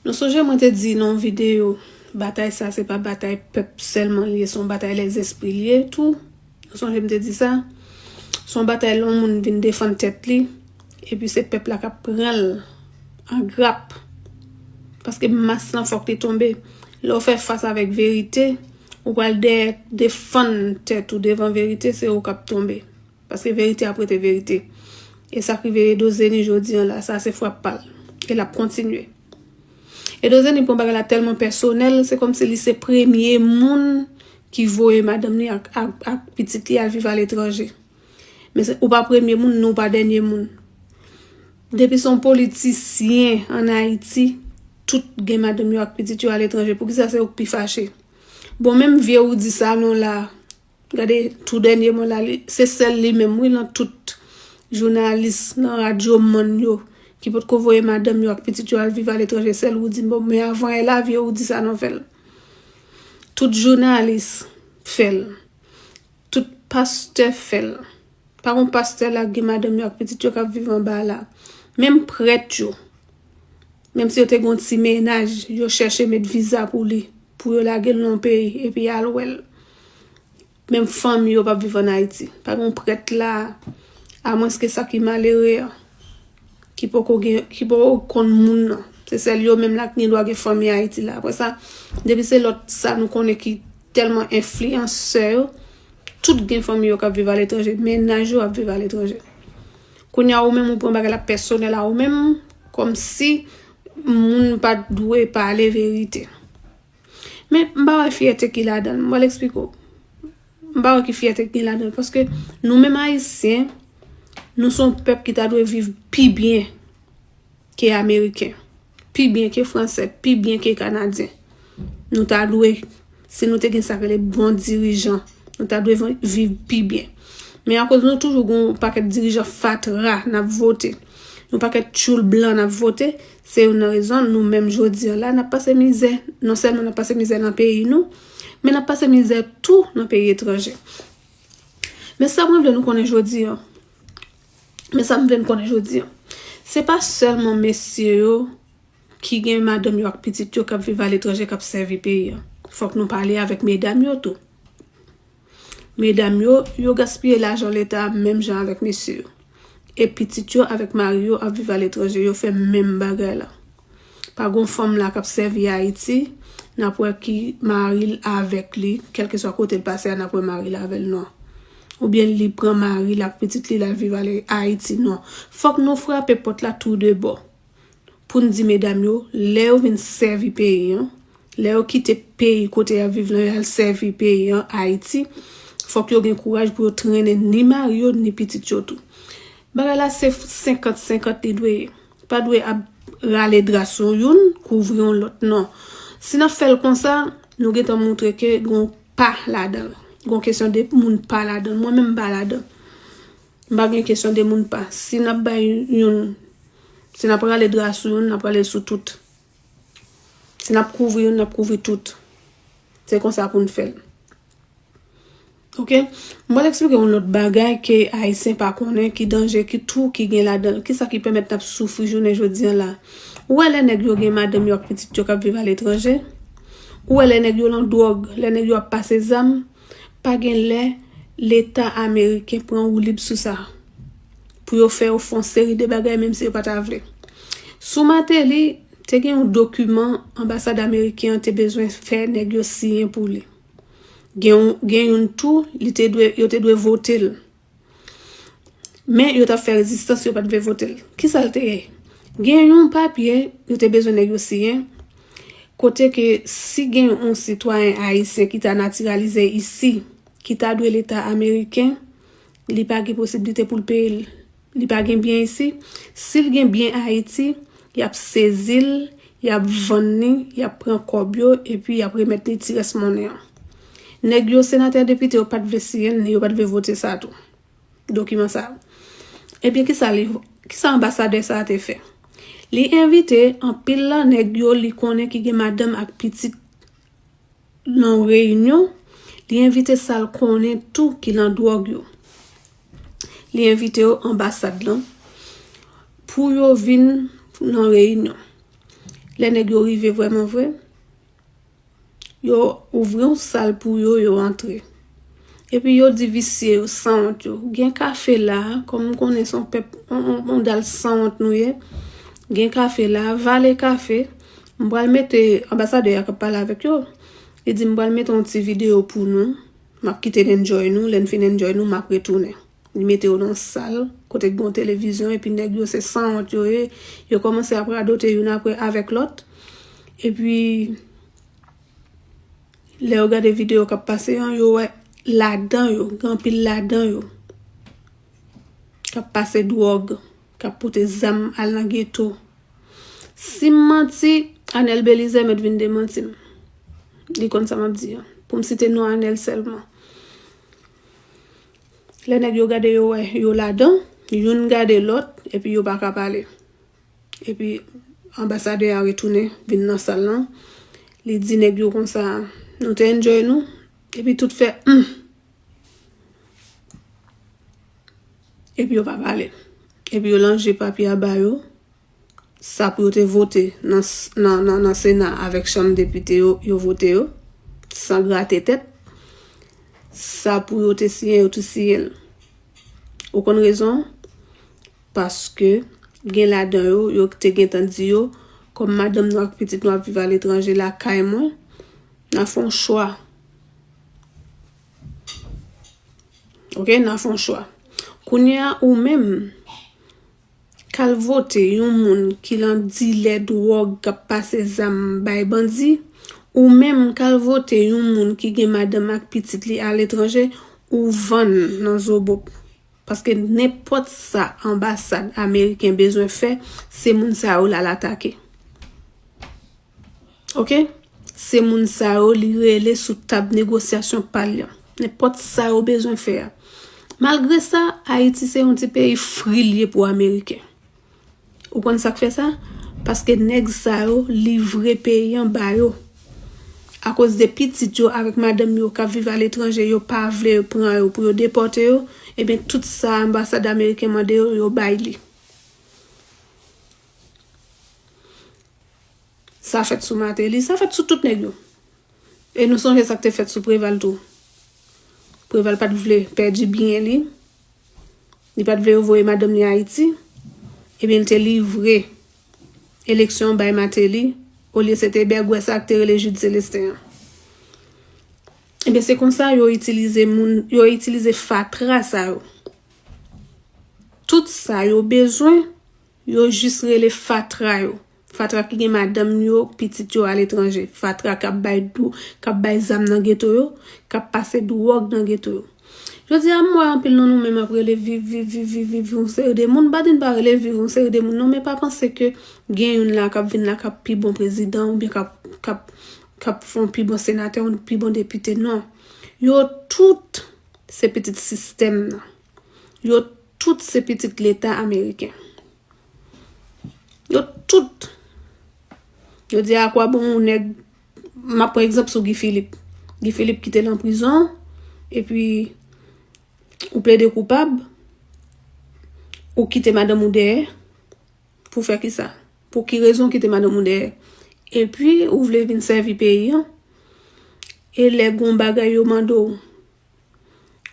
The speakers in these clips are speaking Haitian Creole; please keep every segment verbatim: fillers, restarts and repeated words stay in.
Nou sonje mwen te di nan yon videyo, batay sa se pa batay pèp sèlman li ye, se yon batay lèzespri li ye tou. Nou sonje m te di sa? Se yon batay lè yon moun vin defann tèt li, epi se pèp la k ap pran l an grap. Paske mas lan fòk li tonbe. Lè w fè fas avèk verite, ou pral dèyè defann tèt ou devan verite, se ou k ap tonbe. Paske verite ap rete verite. E sa k rive Edo Zeni jodi an la, sa se frap pa l. E l ap kontinye. Edo Zeni pran bagay la tèlman pèsonèl, se kòmsi li se premye moun ki voye madanm li ak, ak, ak pitit li al viv aletranje. Men se, ou pa premye moun, ni w pa dènye moun. Depi se yon politisyen ann Ayiti, tout gen madanm yo ak pitit yo aletranje. Poukisa se ou k pi fache? Bon, menm vye Roudy Sanon la, gade, tou dènye mwen la, li, se sèl li menm, wi, nan tout jounalis, nan radyomann yo, ki potko voye madanm yo ak pitit yo al viv aletranje, sèl Roudy. Bon, men avan yè la, vye Roudy Sanon fè l. Tout jounalis fè l. Tout pastè fè l. Pa gon pastè la k gen madanm yo ak pitit yo k ap viv anba la. Menm prèt yo. Menm si yo te gon ti mennaj, yo chèche met viza pou li, pou yo lage l nan yon peyi, epi y al wè l. Menm fanmi yo p ap viv ann Ayiti. Pa gon prèt la, amwenske sa ki malere an, ki poko gen, ki poko konn moun nan. Se sèl yo menm la ki gen dwa gen fanmi Ayiti la. Apre sa, depi se lòt sa nou konnen ki tèlman enfliyansè yo, tout gen fanmi yo k ap viv aletranje, mennaj yo ap viv aletranje. Kounye a ou menm ou pran bagay la pèsonèl a ou menm, kòmsi moun pa t dwe pale verite. Men m pa wè fyète ki ladan l, m pral eksplike w. M pa wè ki fyète ki gen ladan l, paske nou menm Ayisyen, nou se yon pèp ki ta dwe viv pi byen ke Ameriken, pi byen ke Fransè, pi byen ke Kanadyen. Nou ta dwe, si nou te gen sa k rele bon dirijan, nou ta dwe vi-, viv pi byen. Men akoz nou toujou gen yon pakèt dirijan fatra n ap vote, yon pakèt tchoul blan n ap vote, se youn nan rezon nou menm jodi an la n ap pase mizè. Non sèlman n ap pase mizè nan peyi nou, men n ap pase mizè tou nan peyi etranje. Men sa mwen vle nou konnen jodi an. Men sa m vle n konnen jodi an. Se pa sèlman mesye yo ki gen madanm yo ak pitit yo k ap viv aletranje k ap sèvi peyi an. Fòk nou pale avèk medam yo tou. Medam yo, yo gaspiye lajan leta a menm jan avèk mesye yo. E pitit yo avèk mari yo ap viv aletranje, yo fè menm bagay la. Pa gon fanm la k ap sèvi Ayiti, n ap wè ki mari l avèk li, kèlkeswa kote l pase a, n ap wè mari l avè l, non. Oubyen li pran mari l ak pitit li, l al viv ale Ayiti, non. Fòk nou frape pòt la tou de bò. Pou n di medam yo, lè yo vin sèvi peyi an, lè yo kite peyi kote y ap viv lan, y al sèvi peyi an, Ayiti, fòk yo gen kouraj pou yo trennen ni mari yo, ni pitit yo tou. Bagay la se senkant senkant li dwe ye. Pa dwe ap rale dra sou youn, kouvri yon lòt, non. Si n ap fè l konsa, nou gentan montre ke gon pa ladan l. Gon kesyon de moun pa ladan l. Mwen menm m pa ladan l. M pa gen kesyon de moun pa. Si n ap bay youn, si n ap rale dra sou youn, n ap rale sou tout. Si n ap kouvri youn, n ap kouvri tout. Se konsa pou n fè l. Oke? M pral eksplike yon lòt bagay ke Ayisyen pa konnen, ki danje, ki twou ki gen ladan l. Kisa ki pèmèt n ap soufri jounen jodi an la? Ou wè lè nèg yo gen madanm yo ak pitit yo k ap viv aletranje? Ou wè lè nèg yo nan dwòg, lè nèg yo ap pase zam? Pa gen lè Leta ameriken pran woulib sou sa. Pou yo fè yo fè yon seri de bagay, menm si yo pa ta vle. Sou Martelly, te gen yon dokiman anbasad ameriken an te bezwen fè nèg yo siyen pou li. Gen yon, gen youn tou, li te dwe, yo te dwe vote l. Men yo t ap fè rezistans, yo pa t vle vote l. Kisa l te ye? Gen yon papye yo te bezwen nèg yo siyen, kote ke si gen yon sitwayen ayisyen ki ta natiralize isi, ki ta dwe Leta ameriken, li pa gen posiblite pou l peye l. Li pa gen byen isi. Si l gen byen Ayiti, y ap sezi l, y ap vann li, y ap pran kòb yo, epi y ap remèt li ti rès monnen an. Nèg yo, senatè, depite yo pa t vle siyen l, ni yo pa t vle vote sa tou. Dokiman sa a. Ebyen, kisa li, kisa anbasadè sa a te fè? Li envite anpil nan nèg yo li konnen ki gen madanm ak pitit nan yon reyinyon, li envite sa l konnen tou ki nan dwòg yo. Li envite yo anbasad lan pou yo vin nan reyinyon. Lè nèg yo rive vrèman vre, yo ouvri yon sal pou yo, yo antre. Epi yo di visye yo, sanwont yo, gen kafe la, kòm m konnen se yon pèp, yon, yon, yon dal sanwont nou ye, gen kafe la, vale kafe. M pral mete, anbasadè a k ap pale avèk yo, li di m pral mete yon ti videyo pou nou. M ap kite n enjoy nou, lè n fin enjoy nou, m ap retounen. Li mete yo nan sal, kote k gen yon televizyon, epi nèg yo se sanwont yo ye. Yo kòmanse ap radote youn apre avèk lòt. Epi, lè yo gade videyo k ap pase an, yo wè ladan yo, gen anpil ladan yo k ap pase dwòg, k ap pote zam al nan geto. Si m manti, Anèl Belize mèt vin demanti m. Li konn sa m ap di an. Pou m site non Anèl sèlman. Lè nèg yo gade yo wè yo ladan, youn gade lòt, epi yo pa ka pale. Epi anbasadè a retounen, vin nan sal lan. Li di nèg yo konsa, nou te enjoy nou, epi tout fè, hmm. Epi yo pa pale. Epi yo lanje papye a ba yo. Sa pou yo te vote nan, s- nan, nan, nan Sena avèk Chanm Depite yo, yo vote yo, san grate tèt. Sa pou yo te siyen, yo te siyen l. Ou konn rezon? Paske gen ladan yo, yo te gentan di yo, kòm madanm nou ak pitit nou ap viv aletranje lakay mwen, n a fè yon chwa. Oke, n a fè yon chwa. Kounye a, ou menm, k al vote yon moun ki lan dilè dwòg k ap pase zam bay bandi, ou menm k al vote yon moun ki gen madanm ak pitit li aletranje, ou vann nan zobop. Paske nenpòt sa anbasad ameriken bezwen fè, se moun sa yo l al atake. Oke? Se moun sa yo li rele sou tab negosyasyon pa l lan. Nenpòt sa yo bezwen fè a. Malgre sa, Ayiti se yon ti peyi fri l ye pou Ameriken. Ou konn sa k fè sa? Paske nèg sa yo livre peyi an ba yo. Akoz de pitit yo avèk madanm yo k ap viv aletranje, yo pa vle pran yo pou yo depòte yo, ebyen tout sa anbasad ameriken mande yo, yo bay li. Sa fèt sou Martelly, sa fèt sou tout nèg yo. E nou sonje sa k te fèt sou Preval tou. Preval pa t vle pèdi byen li. Li pa t vle yo voye madanm li Ayiti. Ebyen, li te livre eleksyon an bay Martelly, olye se te bègwè sa k te rele Jude Célestin an. Ebyen, se konsa yo itilize moun, yo itilize fatra sa yo. Tout sa yo bezwen, yo jis rele fatra yo. Fatra ki gen madanm yo, pitit yo aletranje. Fatra k ap bay dou, k ap bay zam nan geto yo, k ap pase dwòg nan geto yo. Jodi a, m wè anpil nan nou menm ap rele viv, viv, viv, viv, viv yon seri de moun. M pa di n pa rele viv yon seri de moun, non, men pa panse ke gen youn la k ap vin la, k ap pi bon prezidan, oubyen k ap, k ap, k ap fè yon pi bon senatè, yon pi bon depite, non. Yo tout se pitit sistèm nan. Yo tout se pitit Leta ameriken. Yo tout. Yo di a kwa bon yon nèg, m ap pran egzanp sou Guy Philippe. Guy Philippe ki te lan prizon, epi ou plede koupab, ou kite madanm ou dèyè, pou fè kisa? Pou ki rezon w kite madanm ou dèyè? Epi ou vle vin sèvi peyi an, e lè gon bagay yo mande w,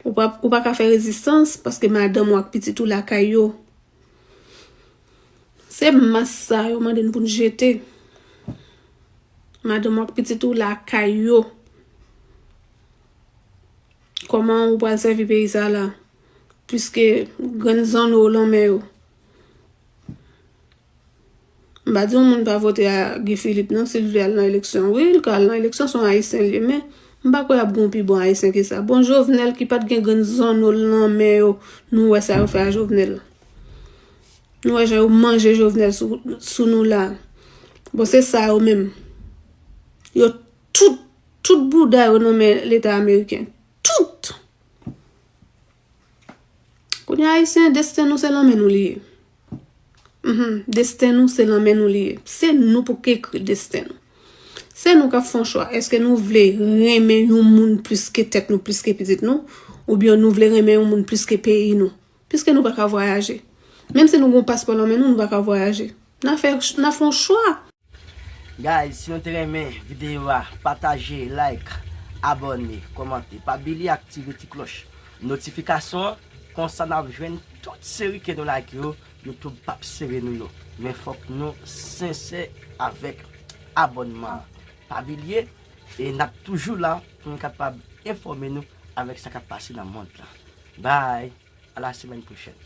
ou pa, ou pa ka fè rezistans paske madanm ou ak pitit ou lakay yo. Se mas sa yo mande n pou n jete. Madanm ou ak pitit ou lakay yo. Kòman ou pral sèvi peyi sa la? Piske grenn zanno w lan men yo. M pa di yon moun pa vote a Guy Philippe non, si l vle al nan eleksyon. Wi, l ka al nan eleksyon, se yon Ayisyen l ye, men m pa kwè y ap gen yon pi bon Ayisyen ke sa. Bon, Jovenel ki pa t gen grenn zanno l nan men yo, nou wè sa yo fè a Jovenel. Nou wè jan yo manje Jovenel sou, sou nou la. Bon, se sa yo menm. Yo tout, tout bouda yo nan men Leta ameriken. Tout! Kounye a, Ayisyen, desten nou se lan men nou li ye. Mhm, desten nou se lan men nou li ye. Se nou pou k ekri desten nou. Se nou k ap fè yon chwa. Èske nou vle renmen yon moun plis ke tèt nou, plis ke pitit nou? Oubyen nou vle renmen yon moun plis ke peyi nou? Piske nou pa ka vwayaje. Menm si nou gen yon paspò lan men nou, nou pa ka vwayaje. N a fè, n a fè yon chwa. Guys, si nou te renmen videyo a, pataje, like, abòne, kòmante. Pa bliye aktive ti klòch notifikasyon an, konsa n ap jwenn tout seri ke nou lage yo, YouTube p ap sere nou yo. Men fòk nou sensè avèk abònman an. Pa bliye, e n ap toujou la pou nou kapab enfòme nou avèk sa k ap pase nan mond lan. Bye, a la semèn pwochèn.